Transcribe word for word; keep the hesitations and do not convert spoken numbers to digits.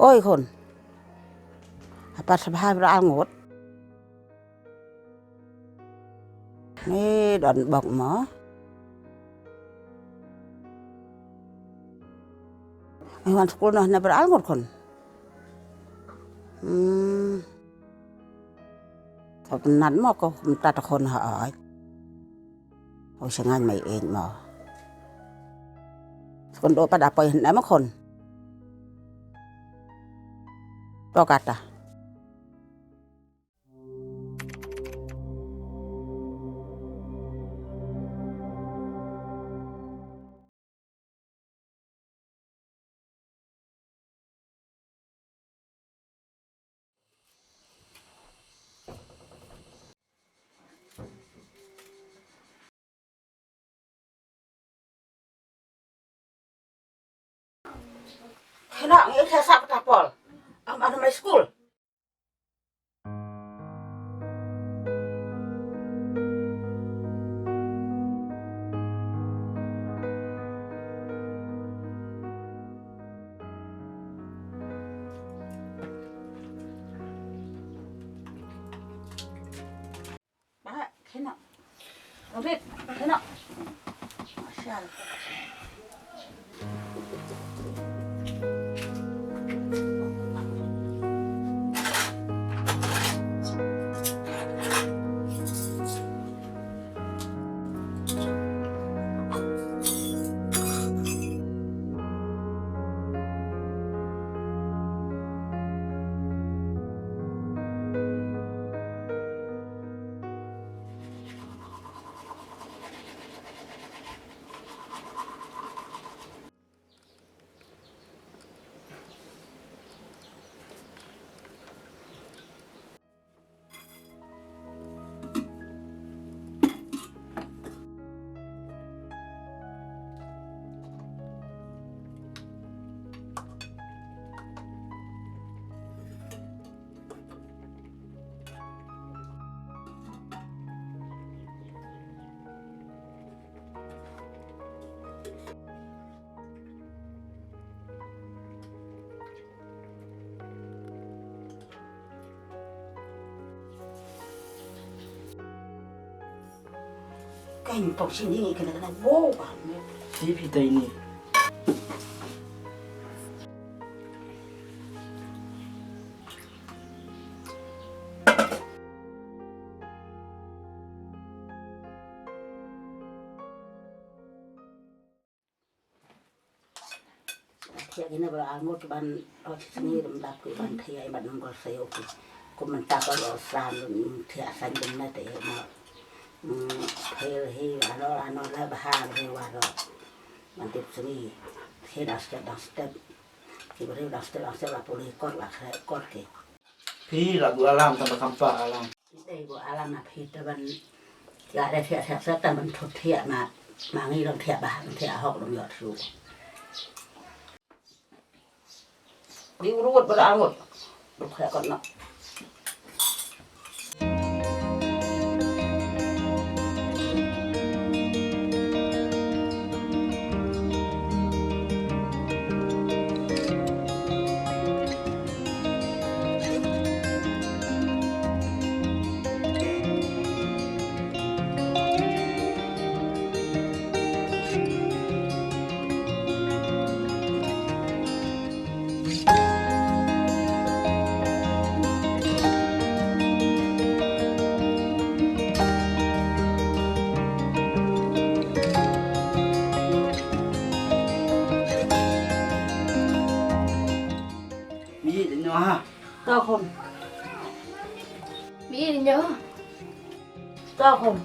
Oi khun. Hap pat sa bha bra ngut. Ni don bok mo. Ni wan skul noh na bra ngut khun. Hmm. Ko pynat mo ko mynta ta khun ha ai. Oi, sa ngan mai eng mo. Skun do pa da poi hynda mo khun. To kata. Khynnah ngi ïa sah ka ta pol. Am, am, mai skul. Ba, khynnah. Robit, khynnah. Masya Allah. Kan tong sini kena kena wow banget. Sip kita ini. Thiah kine ba la ngut ban ot sngi dum dap ki ban thiah ban nang gol sayo ki. Ku mynta ko lo san dum thiah san dum na te ma. Hmm, phel hi ano ano la bha hi wa ro. Ban tip sngi. Hi dang step dang step. Ki bri dang step dang step la puli kot la kre kot ki. Phi la bu alam tang ba kampa alam. Dei bu alam na phi ta ban. La dei thiah thiah sa ta ban thut thiah ma. Ma ngi long thiah ba long thiah hok long yot su. Di urut ba la urut. Duk thiah kot na. Mi ïeit ïa nyo ha. To khun. Mi ïeit ïa nyo. To khun.